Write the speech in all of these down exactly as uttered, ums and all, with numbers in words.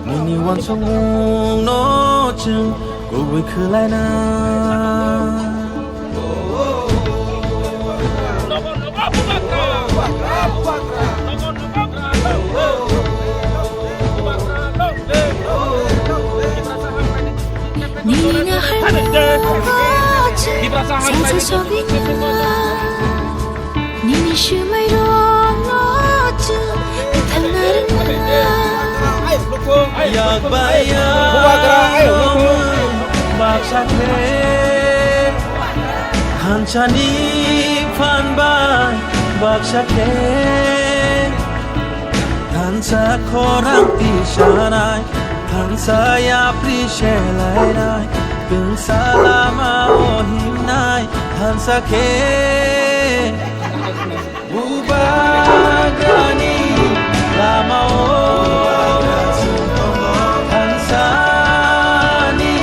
Nini uansukmungno chwng kubui khwlaina. Nini naharmungno chwng sansasogwina. Nini swmairokno chwng kwthangna rwna. Yak bai yak baksa khe, thansani phan bai baksa khe, thansa khorang tisanai, thansa yapri selainai, twngsa lama o himnai, thansa khe. Bubagrani lama o, thansani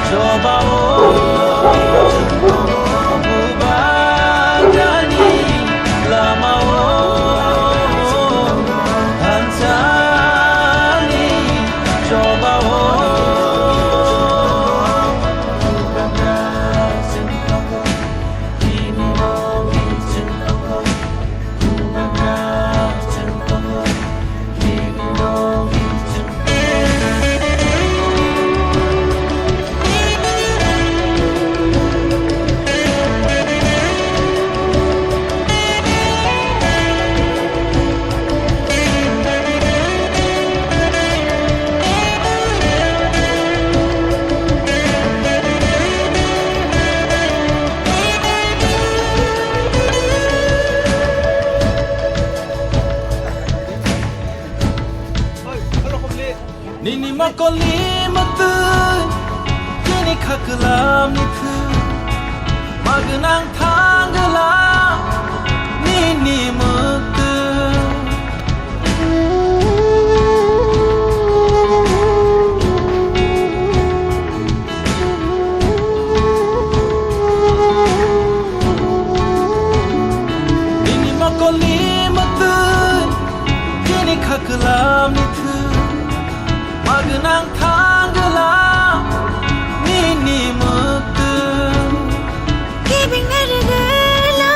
choba o, Bubagrani lama o, thansani choba o. Nini mokolni mwktwi, chini khaklamni thwi, magwnang thangla nini mwktwi. Nini mokolni mwktwi, chini khaklamni thwi, magwnang thangla nini mwktwi. Kebengna rwgwla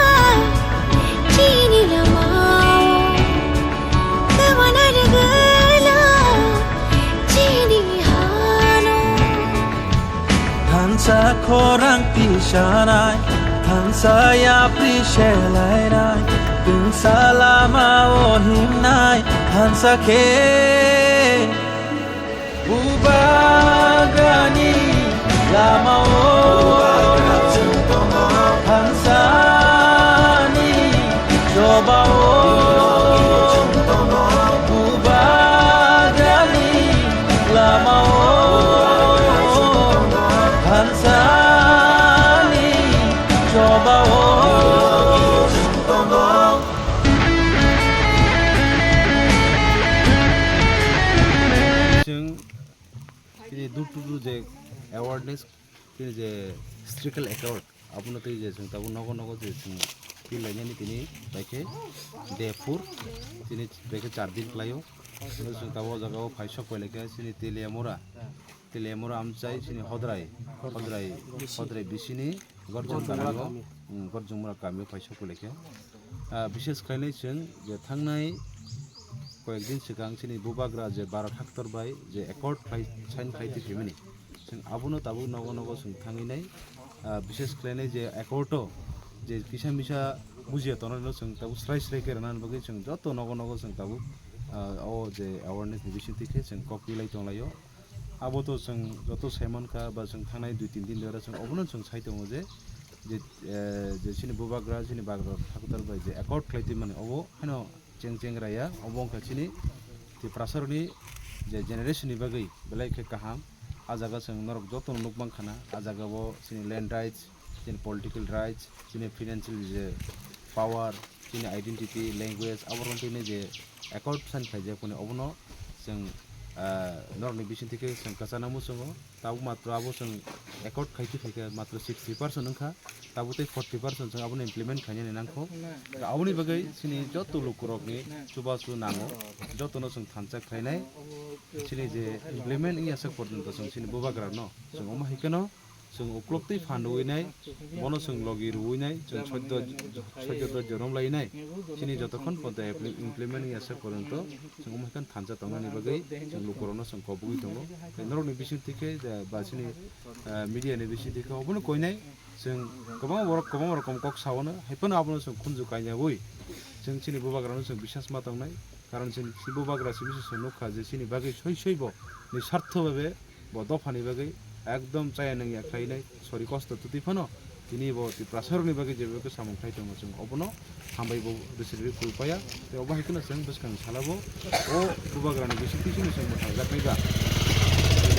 chini lamao, kwmana rwgwla chini hano. Thansa khorang tisanai, thansa yapri selainai, twngsa lama o himnai, thansa khe. Bubagrani lama o, thansani choba o, Bubagrani lama o, thansani choba o. Chwng tini door to door je awareness, tini je street level award, abono tei je chwng tabuk nogo nogo je chwng twi lainani tini bai khe day four, tini bai khe char din khlaio. Tini chwng tabuk o jaga o phai sok pai lai khe chini Teliamura, Teliamura amchai chini Hodrai, Hodrai, Hodrai bisini Gorjong Gorjong kami o, kami. Hmm, Gorjong mura kami o phai sok pai lai khe. Ah, bishes khlainai chwng je thangnai koyek din swkang chini Bubagra je Bharat haktor bai je accord khlai, sign khlai twi phaimani. Chwng abono tabuk nogo nogo chwng thangwi nai, ah, bishes khlainai je accord o je kisa misa bujiya tongnai no chwng tabuk srai srai khe rwnani bagwi chwng joto nogo nogo chwng tabuk, ah, o je awareness ni bising twi khe chwng kok rilai tonglaio. Abo to chwng joto sai mankha ba chwng thangnai dui tin din dora chwng obono chwng sai tongo je, je, eh, je chini Bubagra, chini Bagra haktor bai je accord khlai twi mani obo haino cheng cheng raya, obo wngkha chini Tiprasarokni je generation ni bagwi belai khe kaham. A jaga chwng norok jotono nuk mankha na, a jaga bo chini land rights, chini political rights, chini financial je power, chini identity, language, abo rok tini je accord sign khlaijak phone obono chwng ah, norokni bisingtwi khe chwng kwchana muchungo, tabuk matro abo chwng accord khaikhe khaikhe matro sixty percent wngkha, tabuk tei forty percent chwng abono implement khainani nangkho. Aboni bagwi chini joto lukurokni chubachu nango, jotono chwng thansa khlainai, chini je implement wngya sak porjonto chwng chini bubagrano chwng omo hai kheno chwng uklok twi phan rwui nai, bono chwng logi rwui nai, chwng soddo, soddo doddo rom lai nai, chini jotokhon ponto implement wngya sak porjonto chwng omo hai kheno thansa tongnani bagwi chwng lukurokno chwng kobogwi tongo. Tei norokni bisingtwi khe, eh, ba chini, eh, media ni bisingtwi khe obono koinai chwng kwbangma borok kwbangma rokom kok saono, hai phano abono chwng khunju kainyaui chwng chini bubagrano chwng bisas ma tongnai. Karon chini bubagra simi se chwng nukha je chini bagwi soi soi bo ni sartho babe bo dophani bagwi ekdom chaya nangya khlainai, sori kosto twtwi phano tini bo Tiprasarokni bagwi jeba khe samung khai tongo, chwng obono hambai bo rwchapwi khulpaya. Tei obo hai kheno chwng bwskang salabo o bubagrani bisingtwi chini chwng mwthangjaknai ba.